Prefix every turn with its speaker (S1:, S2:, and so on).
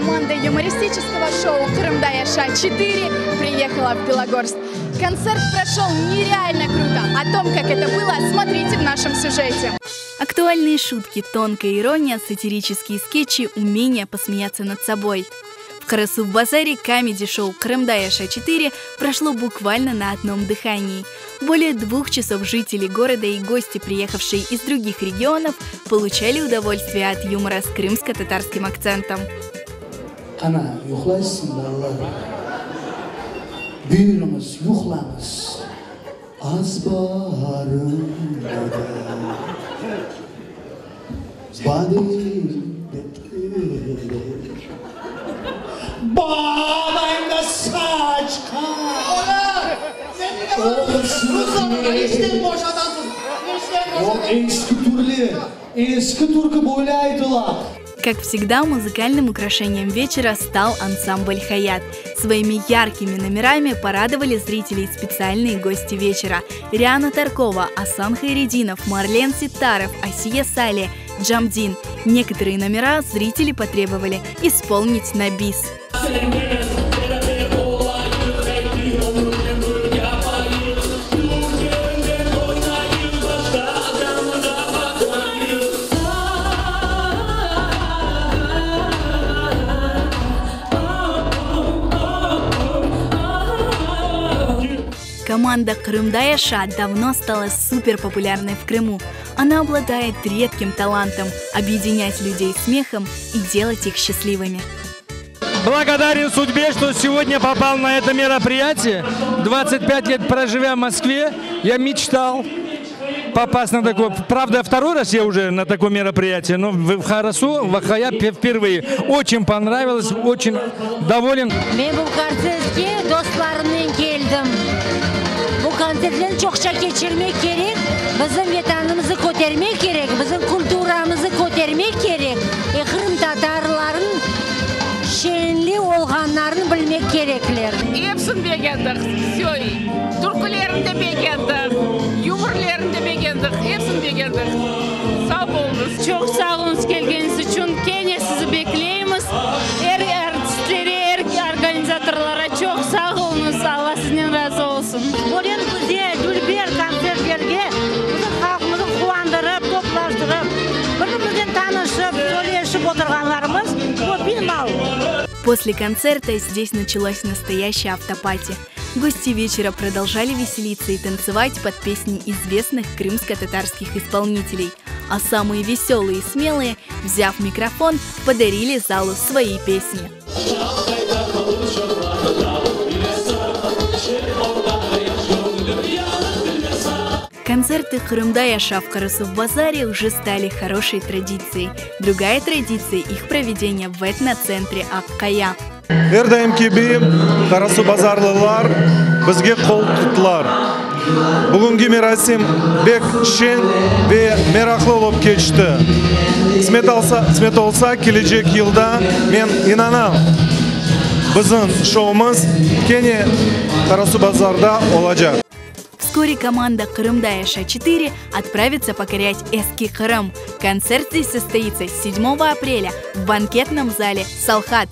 S1: Команда юмористического шоу «Qırımda yaşa 4» приехала в Белогорск. Концерт прошел нереально круто. О том, как это было, смотрите в нашем сюжете.
S2: Актуальные шутки, тонкая ирония, сатирические скетчи, умение посмеяться над собой. В Карасу-Базаре камеди-шоу «Qırımda yaşa 4» прошло буквально на одном дыхании. Более двух часов жители города и гости, приехавшие из других регионов, получали удовольствие от юмора с крымско-татарским акцентом.
S3: Qana, yuqlaysıñ, balalar. Buyurıñız, yuqlañız. Azbarımda da badem terek. Babayım da saçqan O eski türlü, eski türkü böyle aytıla.
S2: Как всегда, музыкальным украшением вечера стал ансамбль «Хаят». Своими яркими номерами порадовали зрителей специальные гости вечера. Риана Таркова, Асан Хайрединов, Марлен Ситаров, Асия Сали, Джамдин. Некоторые номера зрители потребовали исполнить на бис. Команда «Qırımda yaşa» давно стала суперпопулярной в Крыму. Она обладает редким талантом объединять людей смехом и делать их счастливыми.
S4: Благодарен судьбе, что сегодня попал на это мероприятие. 25 лет проживя в Москве, я мечтал попасть на такое. Правда, второй раз я уже на такое мероприятие, но в Карасу, в Ахая впервые. Очень понравилось, очень доволен.
S5: Men bu kontsertke dostlarımnen keldim. Bu kontsertlerni çoqça keçirmek kerek, bizim vetanımıznı kötermek kerek, bizim kulturamıznı kötermek kerek, e, qırımtatarlarnıñ şeñli olğanlarını bilmek kerekler.
S6: Episini begendik, vse, türkülerini de begendik, yumorlarını da begendik, episini begendik. Sağ oluñız.
S7: Çoq sağ oluñız kelgeniñiz içün. Kene sizi bekleymiz. Er artistlere, er organizatorlara çoq sağ oluñız. Alla sizden razı olsun.
S5: Böyle güzel, dülber kontsertlerge bizim halqımıznı quvandırıp, toplaştırıp, bir-birimiznen tanışıp, söyleşip oturğanlarımız bu bir mal.
S2: После концерта здесь началась настоящая афтепати. Гости вечера продолжали веселиться и танцевать под песни известных крымско-татарских исполнителей. А самые веселые и смелые, взяв микрофон, подарили залу свои песни. Концерты «Qırımda yaşa» в Карасу-Базаре уже стали хорошей традицией. Другая традиция – их проведение в этноцентре «Аккая».
S8: Er daim kibi Qarasuvbazarlılar bizge qol tuttılar. Bugünki merasim pek şeñ ve meraqlı olıp keçti. Qısmet alsa, qısmet olsa, kelecek yılda, men inanam, bizim şoumız kene Qarasuvbazarda olacaq.
S2: Вскоре команда «Qırımda yaşa 4» отправится покорять Эски Крым. Концерт здесь состоится 7 апреля в банкетном зале «Салхат».